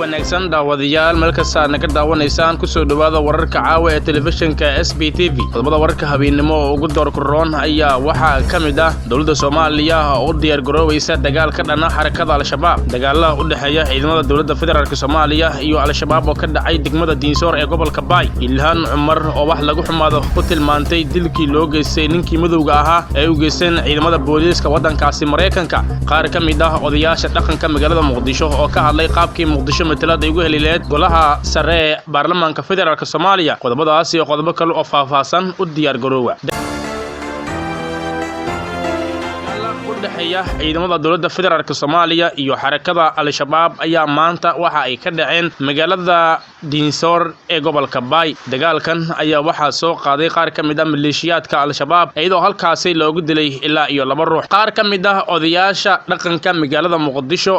Wanaagsan daawadayaal, meel kasta aad naga daawanaysaan, kusoo dhowaada wararka caawa ee telefishinka SB TV. Qodobada wararka habeennimo oo ugu doorka roon ayaa waxaa ka mid ah dowladda Soomaaliya oo u diyaar garoobaysa dagaal ka dhana xarakada Al-Shabaab, dagaalaha u dhexeeya ciidamada dowladda federaalka Soomaaliya iyo Al-Shabaab oo ka dhacay degmada Diinsoor ee gobolka Baay, Ilhaan Cumar oo wax lagu xumaado ku tilmaantay dilkii loo geystay ninkii madowga ahaa ee u geysteen ciidamada booliiska waddankaasi Maraykanka, qaar ka mid ah odayaasha dhaqanka magaalada Muqdisho oo ka hadlay qaabkii Muqdisho matalada ay ugu heli lahayd golaha sare ee baarlamaanka federaalka Soomaaliya. Qodobadaas iyo qodobo kale oo faahfaahsan u diyaar garoowa. U dhexeeya ciidamada dowladda federaalka Soomaaliya iyo xarakada Al-Shabaab ayaa maanta waxa ay ka dhaceen magaalada Diinsoor ee gobolka Baay. Dagaalkan ayaa waxaa soo qaaday qaar ka mid ah maleeshiyaadka Al-Shabaab, iyadoo halkaasi loogu dilay ilaa iyo laba ruux. Qaar ka mid ah odayaasha dhaqanka magaalada Muqdisho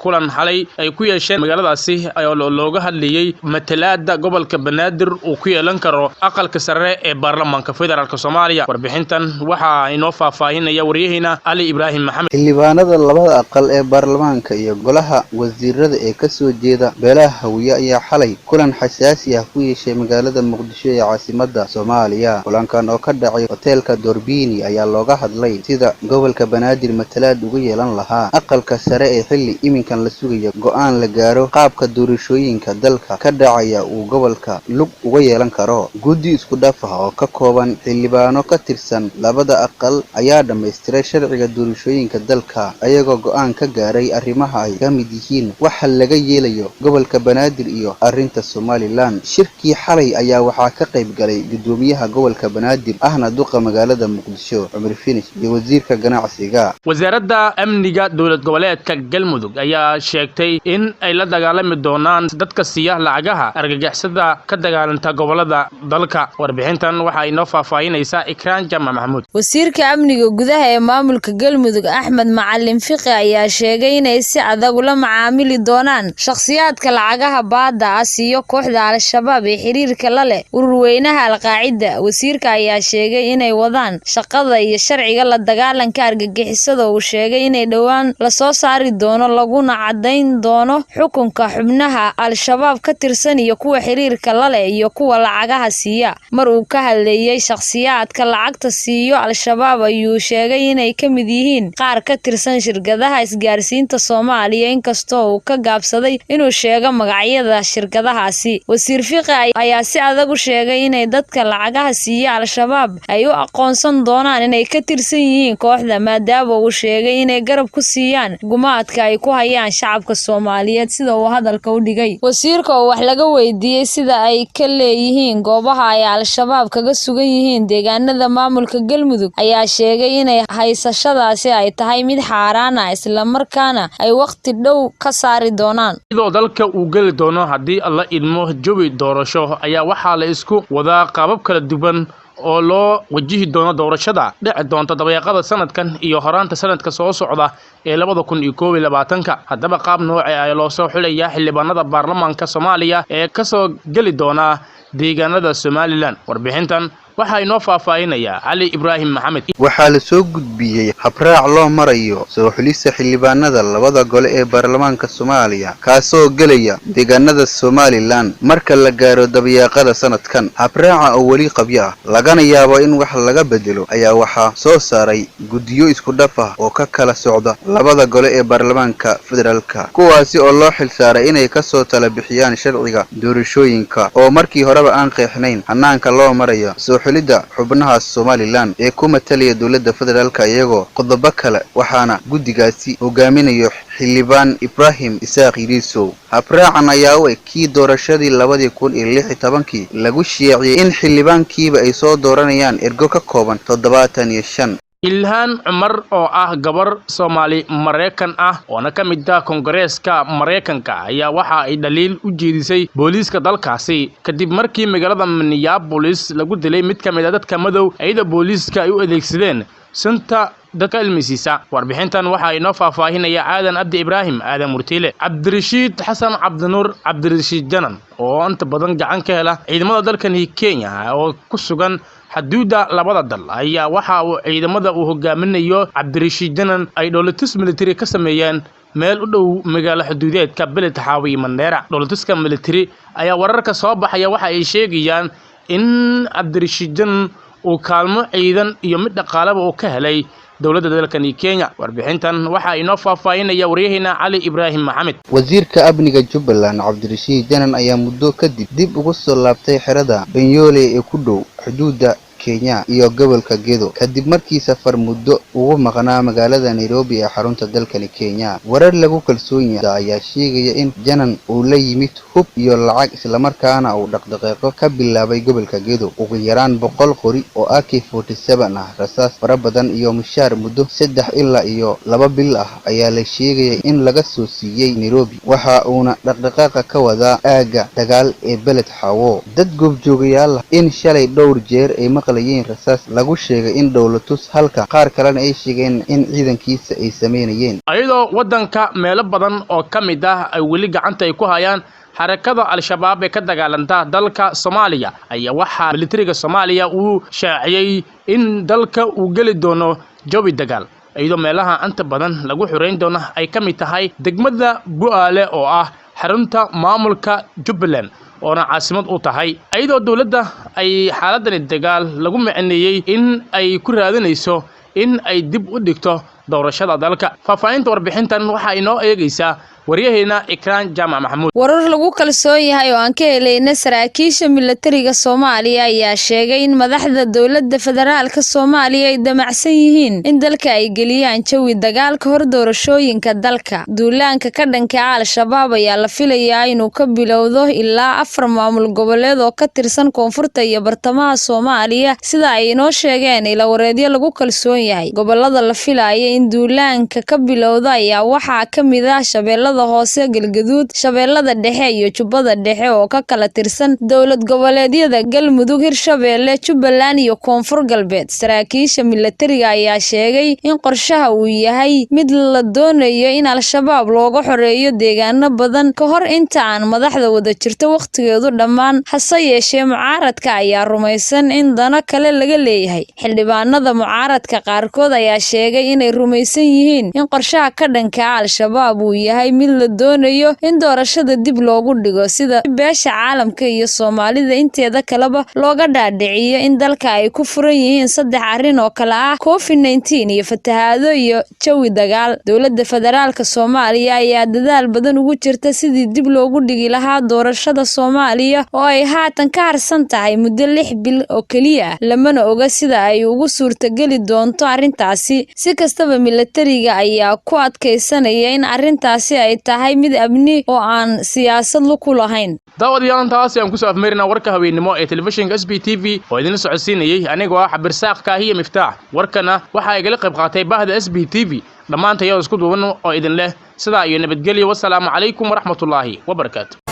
kulan xalay ay ku yeesheen magaaladaasi oo looga hadlayey matalaada gobolka Banaadir uu ku yeelan karo aqalka sare ee baarlamaanka federaalka Soomaaliya. Warbixintan waxaa inoo faahfaahinaya waryaheena Cali Ibraahim Maxamed. Xildhibaanada labada aqal ee baarlamaanka iyo golaha wasiirada ee kasoo jeeda beelaha Hawiye ayaa xalay kulan xasaasi ah ku yeeshay magaalada Muqdisho ee caasimadda Soomaaliya. Kulankan oo ka dhacay hoteelka Dorbini ayaa looga hadlay sida gobolka Banaadir matalaad uga yeelan lahaa aqalka sare ee xilli iminkan la sugayo go'aan la gaaro qaabka doorashooyinka dalka ka dhacaya uu gobolka lug uga yeelan karo. Guddi isku dhaf ah oo ka kooban xildhibaano ka tirsan labada aqal ayaa dhammaystiray sharciga doorashooyinka dalka, ayagoo go'aan ka gaaray arrimaha ay ka mid yihiin waxa laga yeelayo gobolka Banaadir iyo arrinta Somaliland. Shirkii xalay ayaa waxaa ka qayb galay gudoomiyaha gobolka Banaadir ahna duqa magaalada Muqdisho Cumar Finish iyo wasiirka ganacsiga. Wasaaradda amniga dowlad goboleedka Galmudug ayaa sheegtay in ay la dagaalami doonaan dadka siiya lacagaha argagixisada ka dagaalanta gobolada dalka. Warbixintan waxaa inoo faahfaahinaysaa Ikraan Jamac Maxamuud. Wasiirka amniga gudaha ee maamulka Galmudug, Axmed Macalin Fiqi, ayaa sheegay inay si adag ula macaamili doonaan shakhsiyaadka lacagaha baadda ah siiyo kooxda Al-Shabaab ee xiriirka la leh ururweynaha Al-Qaacida. Wasiirka ayaa sheegay inay wadaan shaqada iyo sharciga la dagaalanka argagixisada. Uu sheegay inay dhowaan lasoo saari doono laguna cadayn doono xukunka xubnaha Al-Shabaab ka tirsan iyo kuwa xiriirka la leh iyo kuwa lacagaha siiya. Mar uu ka hadlayay shakhsiyaadka lacagta siiyo Al-Shabaab ayuu sheegay inay ka mid yihiin qaar ka tirsan shirkadaha isgaarsiinta Soomaaliya, inkastoo uu ka gaabsaday inuu sheego magacyada shirkadahaasi. Wasiir Fiqi ayaa si adag u sheegay inay dadka lacagaha siiya Al-Shabaab ay u aqoonsan doonaan inay ka tirsan yihiin kooxda, maadaama uu sheegay inay garab ku siiyaan gumaadka ay ku hayaan shacabka Soomaaliyeed, sida uu hadalka u dhigay. Wasiirka oo wax laga weydiiyey sida ay ka leeyihiin goobaha ay Al-Shabaab kaga sugan yihiin deegaanada maamulka Galmudug ayaa sheegay inay haysashadaasi ay tahay mid xaaraan ah, islamarkaana ay waqti dhow ka saari doonaan. Iyadoo dalka uu geli doono, haddii Alla idmo, jawi doorasho, ayaa waxaa la isku wadaa qaabab kala duwan oo loo wajihi doono doorashada dhici doonta dabayaaqada sanadkan iyo horaanta sanadka soo socda ee 2021-ka. Haddaba, qaab nooce ayaa loo soo xulayaa xildhibaanada baarlamaanka Soomaaliya ee kasoo geli doona deegaanada Somaliland? Warbixintan waxaa inoo faahfaahinayaa Cali Ibraahim Maxamed. Waxaa la soo gudbiyey habraac loo marayo soo xulista xildhibaanada labada gole ee baarlamaanka Soomaaliya kaasoo gelaya deegaanada Somaliland marka la gaaro dabayaaqada sanadkan. Habraaca oo weli qabyo ah, lagana yaabo in wax laga bedelo, ayaa waxaa soo saaray guddiyo isku dhaf ah oo ka kala socda labada gole ee baarlamaanka federaalka, kuwaasi oo loo xilsaaray inay kasoo tala bixiyaan sharciga doorashooyinka oo markii horeba aan qeexnayn hanaanka loo marayo soo xulidda xubnaha Somaliland ee ku matalaya dowladda federaalka, iyagoo qodobo kale, waxaana guddigaasi hogaaminayo xildhibaan Ibraahim Isaaq Yiriisow. Habraacan ayaa u eg kii doorashadii 2016-kii lagu sheeciyey in xildhibaankiiba ay soo dooranayaan ergo ka kooban 75. Ilhaan Cumar oo ah gabar Soomaali Maraykan ah oona ka mid ah Koongareeska Maraykanka ayaa waxa ay dhaliil u jeedisay booliiska dalkaasi kadib markii magaalada Minneapolis lagu dilay mid ka mid ah dadka madow, iyadoo booliiska ay u adeegsadeen sunta dadka ilmisiisa. Warbixintan waxaa inoo faahfaahinaya Aadan Abdi Ibraahim Aadan Murtiile. Cabdirashiid Xasan Cabdinuur, Cabdirashiid Janan, oo inta badan gacan ka hela ciidamada dalkani Kenya oo ku sugan Xaduudda labada dal ayaa waxa uu ciidamada uu hogaaminayo Cabdirashiid Janan ay dhoolatus military ka sameeyeen meel u dhow magaalo xuduudeedka Beled Xaawi iyo Mandheera. Dhoolatuska military ayaa wararka soo baxaya waxa ay sheegayaan in Cabdirashiid Janan uu kaalmo ciidan iyo mid dhaqaalaba uu ka helay dowladda dalkani Kenya. Warbixintan waxaa inoo faahfaahinaya waryaheena Cali Ibraahim Maxamed. Wasiirka amniga Jubbaland Cabdirashiid Janan ayaa muddo kadib dib ugu soo laabtay xerada Banyoole ee ku dhow xuduudda Kenya iyo gobolka Gedo, kadib markii safar muddo ugu maqnaa magaalada Nairobi ee xarunta dalkani Kenya. Warar lagu kalsoon yahay ayaa sheegaya in Janan uu la yimid hub iyo lacag, islamarkaana uu dhaqdhaqaaqyo ka bilaabay gobolka Gedo. Ugu yaraan 100 qori oo AK-47 ah, rasaas fara badan iyo mushaar muddo 3 ilaa iyo 2 bil ah ayaa la sheegaya in laga soo siiyey Nairobi. Waxa uuna dhaqdhaqaaqa ka wadaa aagga dagaal ee Beled Xaawo. Dad goobjoogayaal ah in shalay dhowr jeer ay maqlayeen rasaas lagu sheegay in dhoolatus, halka qaar kalena ay sheegeen in ciidankiisa ay sameynayeen. Iyadoo waddanka meelo badan oo ka mid ah ay weli gacanta ay ku hayaan xarakada Al-Shabaab ee ka dagaalanta dalka Soomaaliya, ayaa waxaa militariga Soomaaliya uu shaaciyey in dalka uu geli doono jawi dagaal, iyadoo meelaha inta badan lagu xoreyn doono ay ka mid tahay degmada Bu'aale oo ah xarunta maamulka Jubbaland oona caasimad u tahay, iyadoo dowladda ay xaaladani dagaal lagu micneeyey in ay ku raadinayso in ay dib u dhigto doorashada dalka. Faahfaahinta warbixintan waxaa inoo eegaysaa waryaheena Ikraan Jaamac Maxamuud. Warar lagu kalsoon yahay oo aan ka helayna saraakiisha militariga Soomaaliya ayaa sheegay in madaxda dowladda federaalka Soomaaliya ay damacsan yihiin in dalka ay geliyaan jawi dagaal ka hor doorashooyinka dalka. Duulaanka ka dhanka ah Al-Shabaab ayaa la filayaa inuu ka bilowdo ilaa afar maamul goboleed oo ka tirsan koonfurta iyo bartamaha Soomaaliya, sida ay inoo sheegeen ilo wareedyo lagu kalsoon yahay. Gobolada la filayo in duulaanka ka bilowdo ayaa waxaa ka mid ah Shabeellada Hoose, Galgaduud, Shabeellada Dhexe iyo Jubbada Dhexe oo ka kala tirsan dowlad goboleedyada Galmudug, Hirshabeelle, Jubbaland iyo Koonfur Galbeed. Saraakiisha militariga ayaa sheegay in qorshaha uu yahay mid la doonayo in Al-Shabaab looga xoreeyo deegaano badan ka hor inta aan madaxda wada jirto waqtigeedu dhammaan. Hase yeeshee, mucaaradka ayaa rumaysan in dano kale laga leeyahay. Xildhibaanada mucaaradka qaarkood ayaa sheegay inay rumaysan yihiin in qorshaha ka dhanka ah Al-Shabaab uu yahay mid la doonayo in doorashada dib loogu dhigo, sida beesha caalamka iyo Soomaalida inteeda kaleba looga dhaadhiciyo in dalka ay ku furan yihiin saddex arrin oo kala ah COVID-19 iyo fatahaado iyo jawi dagaal. Dowladda federaalka Soomaaliya ayaa dadaal badan ugu jirta sidii dib loogu dhigi lahaa doorashada Soomaaliya oo ay haatan ka harsan tahay muddo 6 bil oo keliya ah, lamana oga sida ay ugu suurtageli doonto arrintaasi. Si kastaba, militariga ayaa ku adkeysanaya in arrintaasi ay tahay mid amni oo aan siyaasad ku lahayn. Daawadayaal, intaasi aan kusoo afmeerinaa warka habeennimo ee telefishinka SB TV oo idinla socodsiinayey anigoo ah Cabirsaaq Kaahiye Miftaax. Warkana waxaa igala qayb qaatay bahda SB TV dhammaanta iyadoo isku duuban oo idin leh sidaa iyo nabadgelyo. Wasalaamu calaykum waraxmatullaahi wabarakaatu.